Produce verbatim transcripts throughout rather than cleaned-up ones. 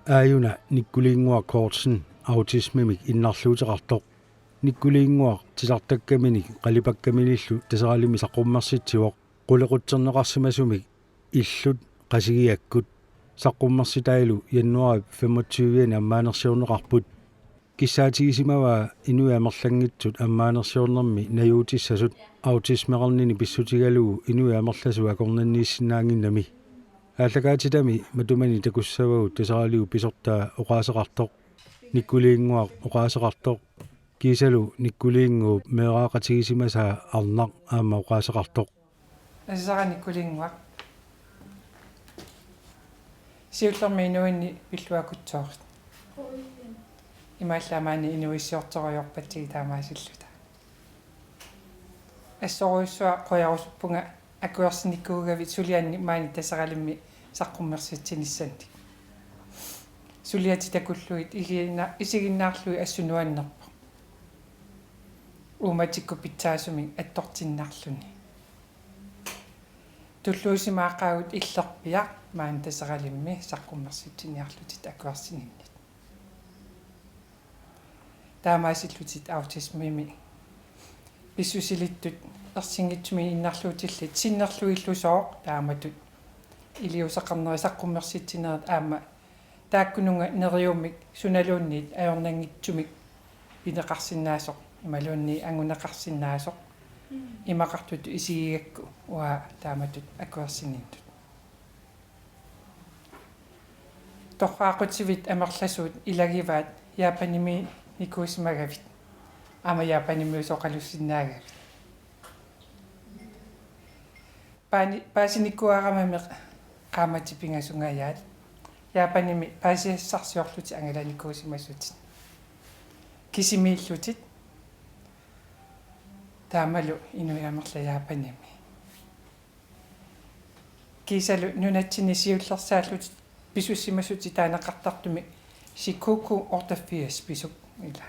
Aajuna Nikkuliinnguaq Kortsen autismimik innarluuteqartoq. Nikkuliinnguaq titartakkaminik qalipakkaminillu Taseralimmi saqqummersitsivoq. Qulequtserneqarsimasumik illut Qasigiakkut. Saqqummersitaalu januaarip femogtyve ammaanersiorneqarput. Kissaatigisimavaa inuit amerlanngitsut ammaanersiornermi najuutissasut autismeqarnini pissutigalugu inuit amerlasut akornanniissinnaannginnami. Aallakaatitami matumani takussavagut Taseraliup pisortaa oqaaseqartoq, Nikkuliinnguaq oqaaseqartoq, kiisalu Nikkuliinnguup meeraaqatigisimasaa Arnaq aamma oqaaseqartoq. Asasara Nikkuliinnguaq. Siullermik inuinni pilluakutsoorit. Imaallaat maani inuuissiortorujoorpatsigit taamaasilluta. Assorujussuaq qujarusuppunga akuersinnikuugavit suliannik maani Taseralimmi saqqummersitsinissannik. Suliatit takullugit igiinna-, isiginnaarlugit assut nuannerpoq. Uummatikkut pitsaasumik attortinnarluni. Tulluusimaaqaagut illerpiaq maani Taseralimmi saqqummersitsiniarlutit akuersininnit. Taamaasillutit autismimi pissusilittut ersinngitsumik innarluutillit sinnerlugillusooq taamatut iliuuseqarnerit saqqummersitsinerit aamma taakkununnga neriummik sunaluunniit ajornanngitsumik pineqarsinnaasoq imaluunniit anguneqarsinnaasoq imaqartutut isigigakku uanga taamatut akuersininnut. Torraaqutivit amerlasuut ilagivaat Japanimiinnikuusimagavit. Aamma Japanimiusoqalussinnaagavit. Paani-, paasinikuugaramik qaammatit pingasungajaat. Japanimi paasisassarsiorlutit angalanikuusimasutit. Kisimiillutit. Taamalu inuit amerlat Japanimi. Kiisalu nunatsinni siullersaallutit pisussimasutut taaneqartartumik Shikoku otteogfirs pisuk ila.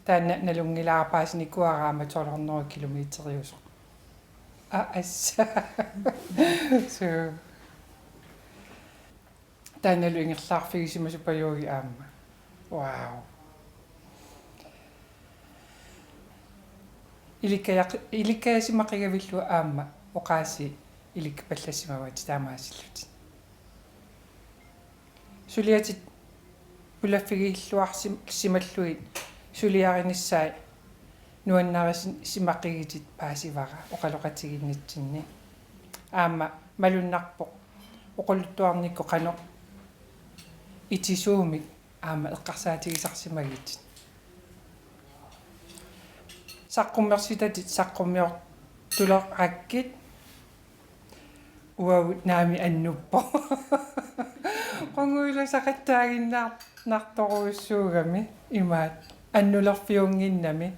Taanna nalunngilara paasinikuugara aamma tolv hundrede kilometeriusoq. Aa, assa. So. Taannalu ingerlaarfigisimasupajugit aamma. Wow. Ilikkajaq-, ilikkajasimaqigavillu aamma oqaasii ilikkipallassimavatit taamaasillutit. Suliatit pulaffigilluarsim-, simallugit suliarinissaat nuannarisin-, simaqigitit paasivara oqaloqatigiinnitsinni. Aamma malunnarpoq oqaluttuarnikkut qanoq itisuumik aamma eqqarsaatigisarsimagitit. Saqqummersitatit saqqummiortulerakkit uagut naamik annuppoq. Qungujulasaqattaaginnar-, nartorujussuugami imaat annulerfiunnginnami.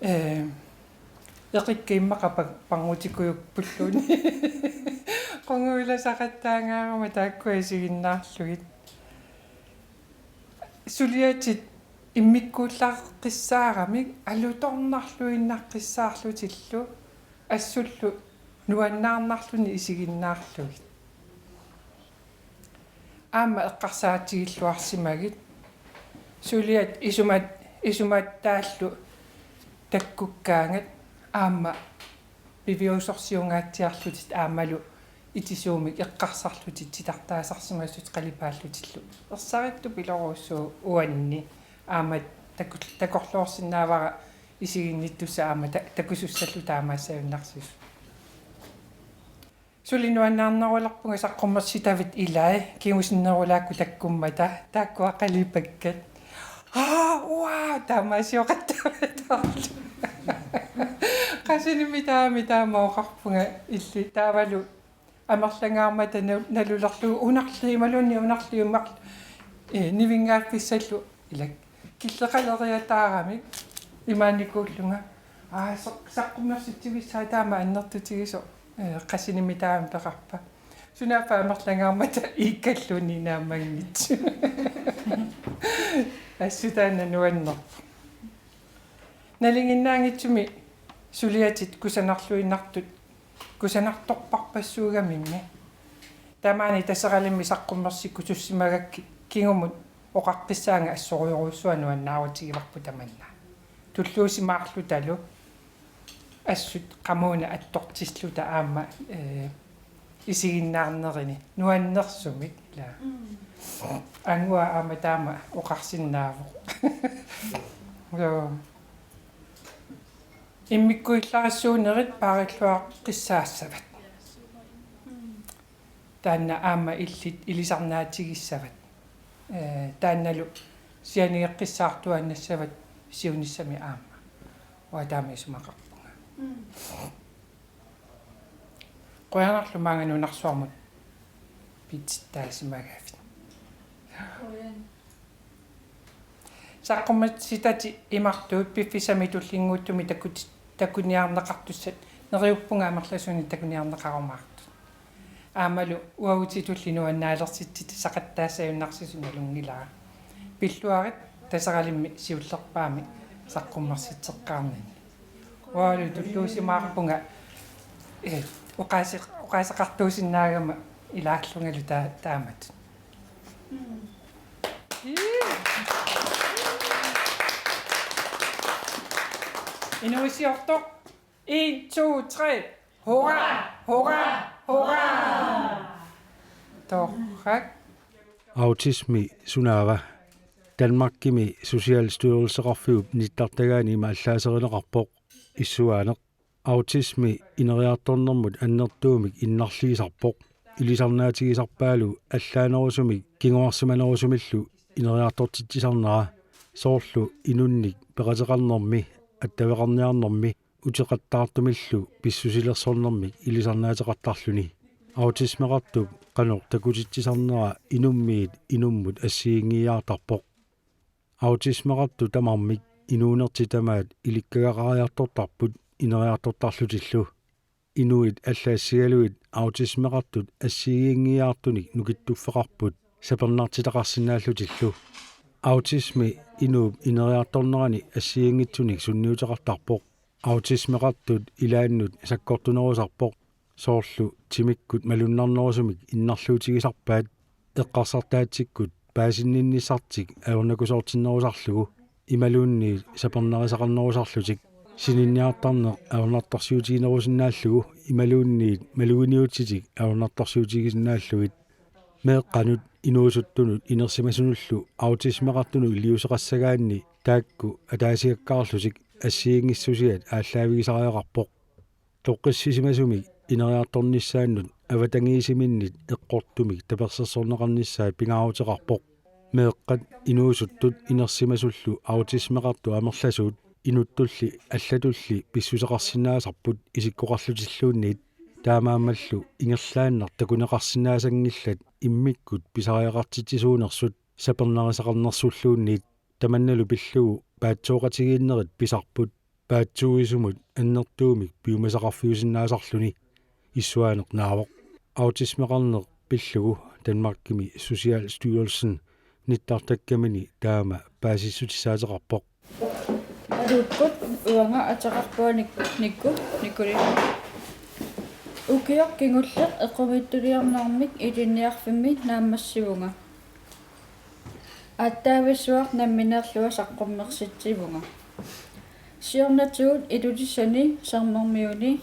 Ee, eqikka immaqa pa-, pangutikujuppulluni. Qungujulasaqattaangaarama taakkua isiginnaarlugit. Suliatit immikkuullaqqissaaramik alutornarluinnaqqissaarlutillu assullu nuannaarnarluni isiginnaarlugit. Aamma eqqarsaatigilluarsimagit. Suliat isumat-, isumattaallu takkukkaangat aamma piviusorsiungaatsiarlutit aammalu itisuumik eqqarsarlutit titartaasarsimasutit qalipaallutillu. Ersarittupiloruussuuvoq uanni aamma takul-, takorloorsinnaavara isiginnittussat aamma ta-, takusussallu taamaassagunnarsisut. Suli nuannaarnerulerpunga saqqummersitavit ilai, kingusinnerulaakkut takkummata, taakkua qalipakkat. Aa, uaa, taamaasioqattaarlu. Qasinimitaami taama oqarpunga illit taavalu amerlangaarmata na-, nalulerlugu unarliumaluunniit unarliumar-, ee, nivinngaaffigissallu ilak. Killeqaleriataaramik imaannikuullunga. Aa, saq-, saqqummersitsivissaa taama annertutigisoq, ee, qasinimitaami peqarpa. Sunaaffa amerlangaarmata iikkalluunniit naammanngitsoq. Assut taanna nuannerpoq. Nalinginnaanngitsumi suliatit kusanarluinnartut kusanartorparpassuugamimmi. Tamaani Taseralimmi saqqummersikkusussimagakkit kingumut oqaqqissaanga assorujorujussuaq nuannaarutigivarput tamanna. Tulluusimaarlutalu assut qamuuna attortilluta aamma, eh, isiginnaarnerini nuannersumik ila. Mm. Angua aamma taama oqarsinnaavoq. Joo. Immikkuillarissuunerit paarilluaqqissaassavat. Taanna aamma illit ilisarnaatigissavat. Eh, taannalu sianigeqqissaartuaannassavat siunissami aamma. Uanga taama isumaqarpunga. Mm. Qujanarlu maanga nunarsuarmut pitsitaasimagavit. Qujan. Saqqummersitatit imartuut piffissami tullinnguuttumi takut-, takuniarneqartussat neriuppunga amerlasuunik takuniarneqarumaartut. Aammalu uagutitulli nuannaalersitsitit saqattaassagunarsisu nalunngilara. Pilluarit Taseralimmi siullerpaamik saqqummersitseqqaarninni. Uangalu tulluusimaarpunga, eh, oqaase-, oqaaseqartuusinnaagama ilaallungalu taa-, taamatut. Inuuissiortoq. En, to, tre. Hurra, hurra, hurra! Torrak. Autismi sunaava? Danmarkimi Socialstyrelseqarfiup nittartagaani ima allaaserineqarpoq issuaaneq. Autismi ineriartornermut annertuumik innarliisarpoq. Ilisarnaatigisarpaalu allaanerusumik kinguarsimanerusumillu ineriartortitsisarnera, soorlu inunnik peqateqarnermi, attaveqarniarnermi uteqattaartumillu pissusilersornermik ilisarnaateqartarluni. Autismeqartup qanoq takutitsisarnera inummiit inummut assigiinngiiaartarpoq. Autismeqartut tamarmik inuunertik tamaat ilikkagaqariartortarput ineriartortarlutillu. Inuit allat assigalugit autismeqartut assigiinngiiaartunik nukittuffeqarput sapernartitaqarsinnaallutillu. Autismi inuup ineriartornerani assigiinngitsunik sunniuteqartarpoq. Autismeqartut ilaannut sakkortunerusarpoq, soorlu timikkut malunnarnerusumik innarluutigisarpaat, eqqarsartaatsikkut paasinninnissartik ajornakusoortinnerusarlugu imaluunniit sapernarisaqarnerusarlutik. Sininniartarneq ajornartorsiutiginerusinnaallugu imaluunniit maluginiutitik ajornartorsiutigisinnaallugit. Meeqqanut inuusuttunut inersimasunullu autismeqartunut iliuuseqassagaanni taakku ataasiakkaarlutik assigiinngissusiat aallaavigisariaqarpoq. Toqqissisimasumik ineriartornissaannut avatangiisiminnit eqqortumik tapersersorneqarnissaat pingaaruteqarpoq. Meeqqat inuusuttut inersimasullu autismeqartut amerlasuut inuttulli allatulli pissuseqarsinnaasarput isikkoqarlutilluunniit, taamaammallu ingerlaannaq takuneqarsinnaasanngillat immikkut pisariaqartitsisuunersut sapernarisaqarnersulluunniit. Tamannalu pillugu paatsooqatigiinnerit pisarput, paatsuuisumut annertuumik piumasaqarfiusinnaasarluni, issuaaneq naavoq. Autismeqarneq pillugu Danmarkimi Socialstyrelsen nittartakkamini taama paasissutissaateqarpoq. Aluukkut uanga ateqarpunga Nik-, Nikku, Nikkuli. Ukioq kingulleq eqqumiitsuliornermik ilinniarfimmi naammassivunga. Aatsaavissuaq nammineerlunga saqqummersitsivunga. Siornatigut Ilulissani, Sermermiuni,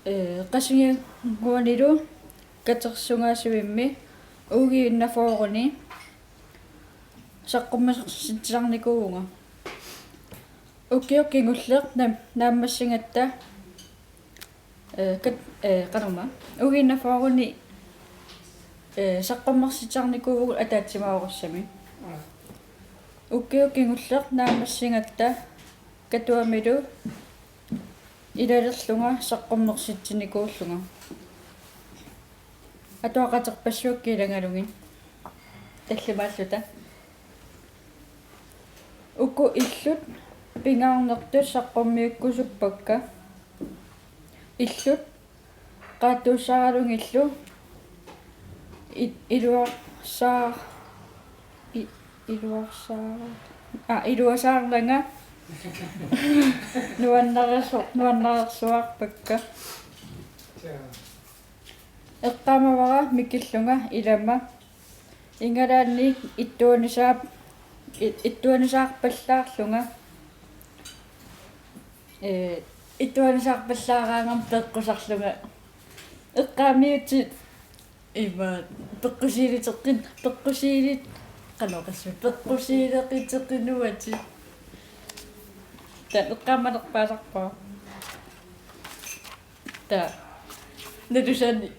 eh, Qasigiannguanilu katersugaasivimmi ukiut enogfyrreni saqqummersitsisarnikuuvunga. Ukioq kingulleq nam-, naammassigatta, eh, kat-, eh, qanormaa, ukiut enogfyrreni, eh, saqqummersitsisarnikuuvugut ataatsimoorussamik. Ukioq kingulleq naammassigatta Katuamilu ilalerlunga saqqummersitsinikuullunga. Atuaqaterpassuakkut ilagalugit tallimaalluta. Uku illut pingaarnertut saqqummiukkusuppakka. Illut qaattuussaaralugillu i-, iluarsaa-, i-, iluarsaa-, aa, iluasaarlanga nuannaresu-, nuannareersuarpakka. Jaa. Eqqaamavara mikillunga ilama. Igalaanni ittuanisaap-, i-, ittuanisaarpallaarlunga. Ee, ittuanisaarpallaaraangama peqqusarlunga. Eqqaamiutsit ima peqqusiiliteqqin-, peqqusiilit-, qanoq oqassuunga, peqqusiileqiteqqinuatit. Taava eqqaamanerpaasarpara. Taava. Nalusani.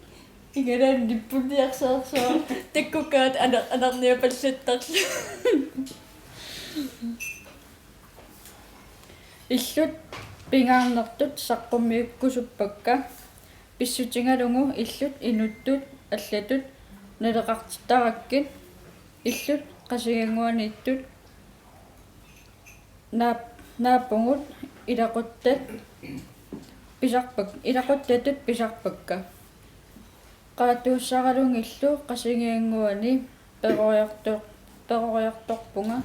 Igalaanni nippunniarsaarsuaq. Takkukkaat anar-, anarniapallattarlu. Illut pingaarnertut saqqummiukkusuppakka. Pissutigalugu illut inuttut allatut naleqartittarakkit. Illut Qasigiannguaniittut naap-, naapugut ilaquttat pisarpak-, ilaquttatut pisarpakka. Qaatuussaralugillu Qasigiannguani peroriartor-, peroriartorpunga.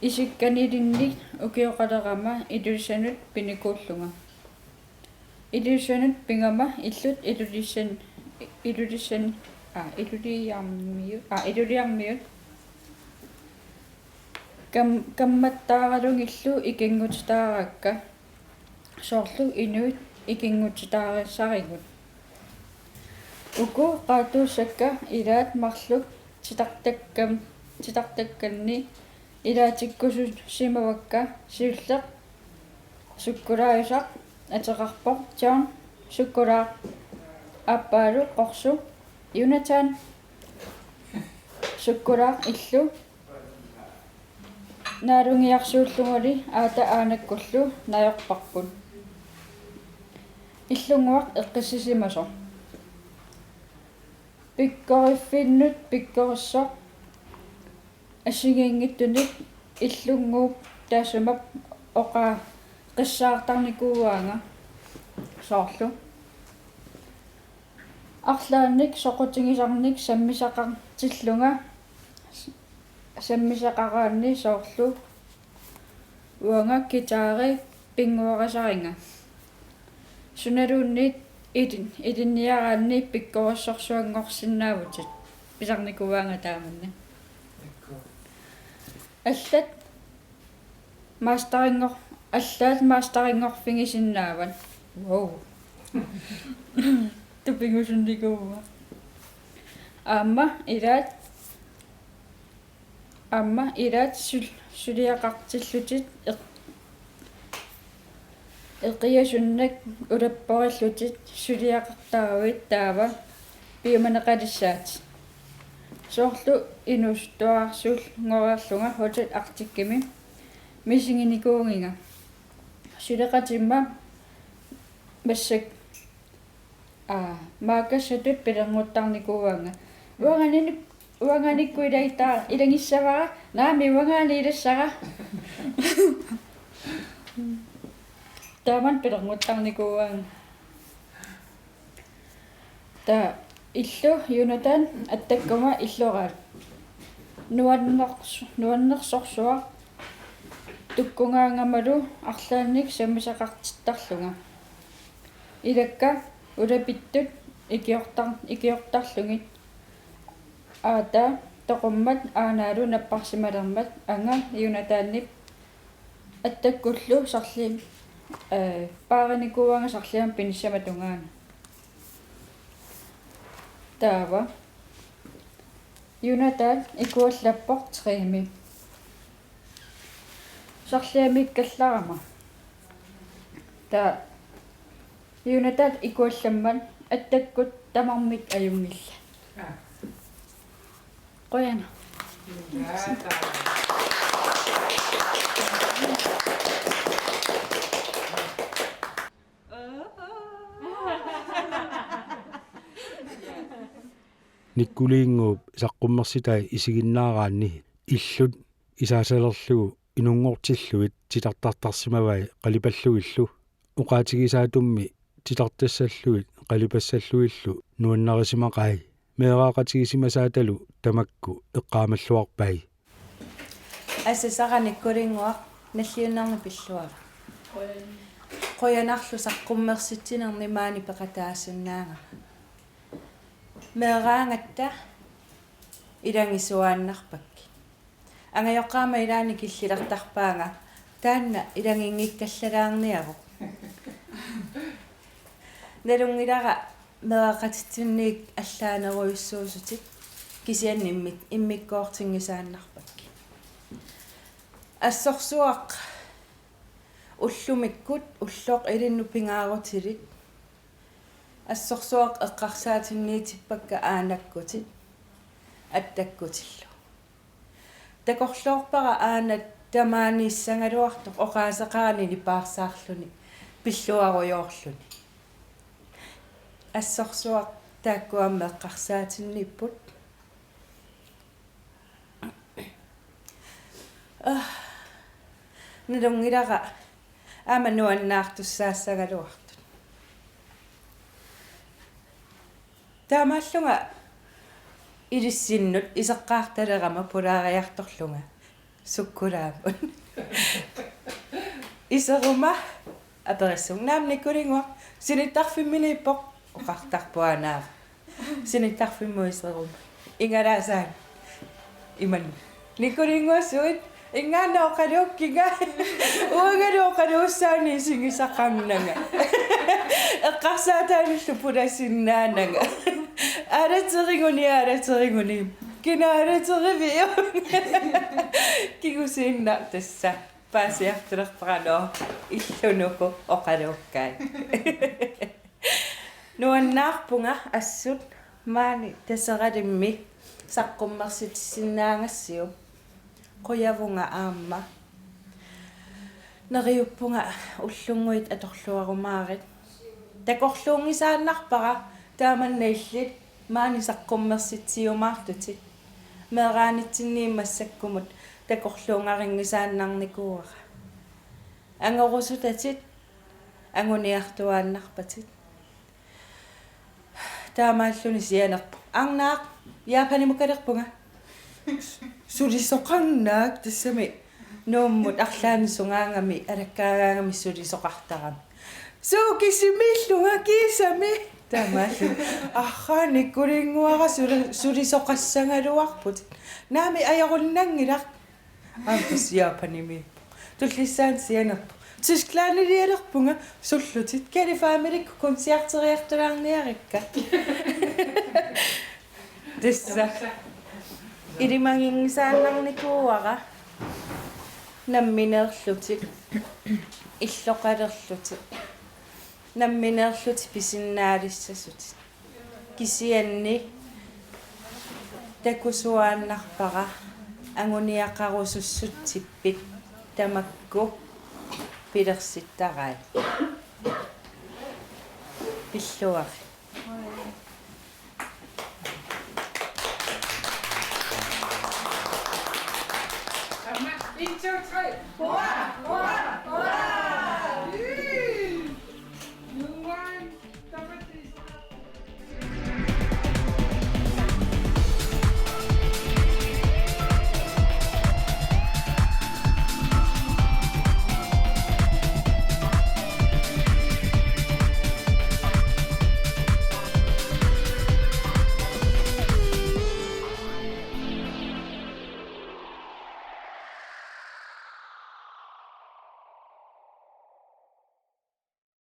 Isikkanilinnit ukioqalerama Ilulissanut pinikuullunga. Ilulissanut pigama illut Ilulissan-, Ilulissan-, aa, Iluliarmiut, aa, Iluliarmiut. Kam-, kammattaaralugillu ikinngutitaaraakka. Soorlu inuit ikinngutitaarissarigut. Uku qaatuussakka ilaat marluk titartakkam-, titartakkanni ilaatikkusussimavakka siulleq sukkulaajusaq ateqarpoq John, sukkulaaq aappaalu qorsu Jonathan, sukkulaaq illu naalungiarsuulluguli aata aanakkullu najorparput. Illunnguaq eqqissisimasoq. Pikkoriffinnut pikkorissoq assigiinngitsunik illunnguup taassuma oqaaqqissaartarnikuuaanga soorlu. Arlaannik soqutigisarnik sammisaqartillunga, sammisaqaraanni soorlu uanga guitari pinnguarisariga. Sunaluunniit ilin-, ilinniaraanni pikkorissorsuanngorsinnaavutit, pisarnikuuaanga taamanna. Allat masterinngor-, allaat masterinngorfigisinnaavat. Wow. Tupigusunnikuuara. Aamma ilaat, aamma ilaat sul-, suliaqartillutit eq-, eqiasunnak ulapporillutit suliaqartaruit taava piumaneqalissaatit. Soorlu inuusuttuararsuullungoreerlunga Hotel Arcticimi misiginikuugiga. Suleqatima massak-, aa, maakkassatut pilernguttarnikuuaanga. Uanganik-, uanganikkut ilagitta-, ilagissavara, naamik uangaani ilassara. Taamani pilernguttarnikuuaanga. Taava illu Jonathan attakkuma illoraat. Nuanners-, nuannersorsuaq tukkugaangamalu arlaannik sammisaqartittarlunga. Ilakka ulapittut ikiortar-, ikiortarlugit. Aata toqummat aanaalu napparsimalermat anga Jonathanip attakkullu sarliam-, ee, paarinikuuaanga sarliammi pinissama tungaanut. Taava Jonathan ikuallappoq tremi. Sarliamikkallarama. Taava Jonathan ikuallammat attakkut tamarmik ajunngillat. Qujanaq. Nikkuliinnguup saqqummersitai isiginnaaraanni illut isaasalerlugu inunngortillugit titartartarsimavai qalipallugillu. Oqaatigisaatummi titartassallugit qalipassallugillu nuannarisimaqai. Meeraaqatigisimasaatalu tamakku eqqaamalluarpai. Asasara Nikkuliinnguaq, nalliunnarni pilluarit. Qujanarlu saqqummersitsinerni maani peqataasunnaagama. Meeraagatta ilagisuaannarpakkit. Angajoqqaama ilaanni killilertarpaanga taanna ilaginngikkallarniaruk. Nalunngilara meeraqatitsinniit allaanerujussuusutit kisianni immi-, immikkoortinngisaannarpakkit. Assorsuaq ullumikkut ulloq ilinnut pingaarutilik. Assorsuaq eqqarsaatinniitippakka aanakkutit attakkutillu. Takorloorpara aana tamaaniissagaluartoq oqaaseqarani nipaarsaarluni pilluarujoorluni. Assorsuaq taakku aamma eqqarsaatinniipput. Ah, nalunngilara aamma nuannaartussaassagaluartut. Taamaallunga ilissinnut iseqqaartalerama pulaariartorlunga sukkulaamut. Iseruma aperissuunga: Naamik, Nikulinnguaq sinittarfimminiippoq? Oqartarpoq aanaara: Sinittarfimmut iseruma. Ingalaasaani imannak: Nikulinnguaq, suit? Ingaanna oqaluukkiga. Uangalu oqaluussaani isigisaqarnanga. Eqqarsaataanillu pulasinnaananga. Aalateriguni, aalateriguni. Kina aalateriviuk? Kingusinnaavoq tassa. Paasiartulerpara, illunuku oqaluukkai. Nuannaarpunga assut maani Taseralimmi saqqummersitsisinnaagassi. Qujavunga aamma. Neriuppunga ullunnguit atorluarumaarit. Takorluunngisaannarpara taamanna illit maani saqqummersitsiumaartutit. Meeraanitsinniit massakkumut takorluugarinngisaannarnikuuara. Angorusutatit anguniartuaannarpatit. Taamaalluni sianerpoq: Arnaaq, Japanimukkalerpunga. Sulisoqarnaak, tassami Nuummut arlaannik sungaagami alakkaagaangami sulisoqartarami. Suu, kisimiillunga kiisami. Taamaalluni: Arraa, Nikulinnguara, suli-, sulisoqassagaluarputit. Naamik, ajorunnanngilaq. Aamma tassa Japanimi. Tullissaani sianerpoq: Tysklandilialerpunga, sullutit? Kalifamilikkut koncerteriartulaarniarikka. Tassa ilimaginngisaannarnikuuara nammineerlutit, illoqalerlutit, nammineerlutit pisinnaalissasutit. Kisianni takusuaannarpara anguniaqarusussutsippit tamakku pilersittarai. Pilluarit. En, to, tre. Hurra, hurra, hurra.